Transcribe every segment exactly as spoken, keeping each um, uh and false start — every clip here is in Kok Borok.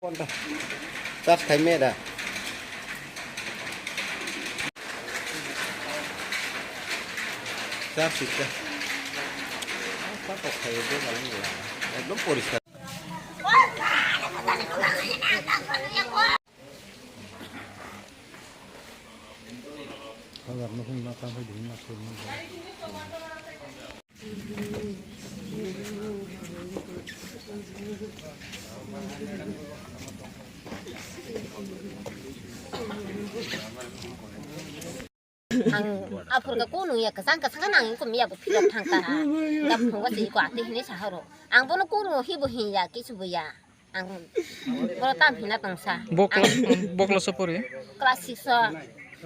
Charge khai me da. Charge sita. Apa kok khai de bang ya. Ekdom poriskar. Ang aphur ka kunu ya kasang kasang ka nang kum ya bu philok thang ka. Gap phung wa si ko ati hini sahoro. Ang bono kunu hi bu hin ya kisu bu ya. Ang bono tam hina tong sa. Bo class, bo class o pori? Class six o.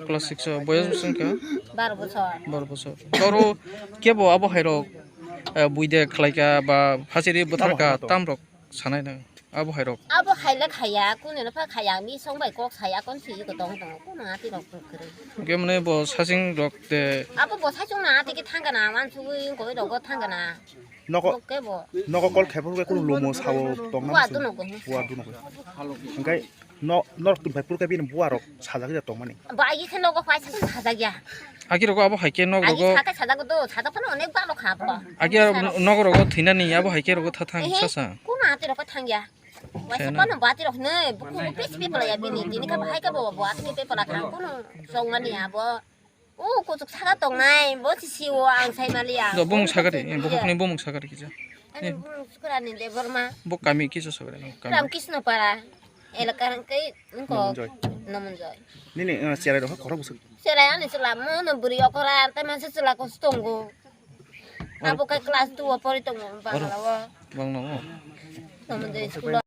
Class six o. Boyos bwswng ka? Baro bosor. Baro bosor. Toro kebo abo hairok, eh, buide khlaika ba phasiri bwtharka tamrok sanai nang. Abo hairok. Abo haile khaya, kunu no pha khaya, mi song bai kok saya kon si ko tong tong, kunu ati rok kwrwi. Hwnkhe mane bo sasing rok de. Abo bo sasing na ati ki thang kana, wan sugui koi rok thang kana. Nogo, nogo kol khaiphuru khe kunu lomo sao tongna muchung. Bua duno khe. Bua duno khe. Hwnkhe no, norok tun phai phuru khe bini bua rok sajagwi da tongmani. Bo agi khe nogo phai sa sajagya. Agi rogo abo hai khe nog rogo. Agi sakhe sajagdo, sajak phano onek balo kha bo. Agi aro nog rogo thinani abo hai khe rogo tha thang sasa. Kunu ati rok thangya. Waisa phano bo ati rok hwnwi buku pis pepala ya bini, tini kha bahai khe bo, bo ati khe pepala thang kunu chongmani abo. O kuchuk saka tongnai, bo si siwo ang sai mali ang. Do bumung sakari, bokhokni bumung sakari kisa. Ani bumung sukurani Debbarma. Bo kami kisa sakari, kami. Ram Krishna Para, elaka hwnkhe wngkok Nomonjoy. Nomonjoy. Nini, eh, cherai rok khorok bwswk? Cherai ani chwla mono bwrwi okora, tei mansa chwla kusu tongo. Abo khe class two o pori tongo, Bangla o. Bangla o. Nomonjoy school o.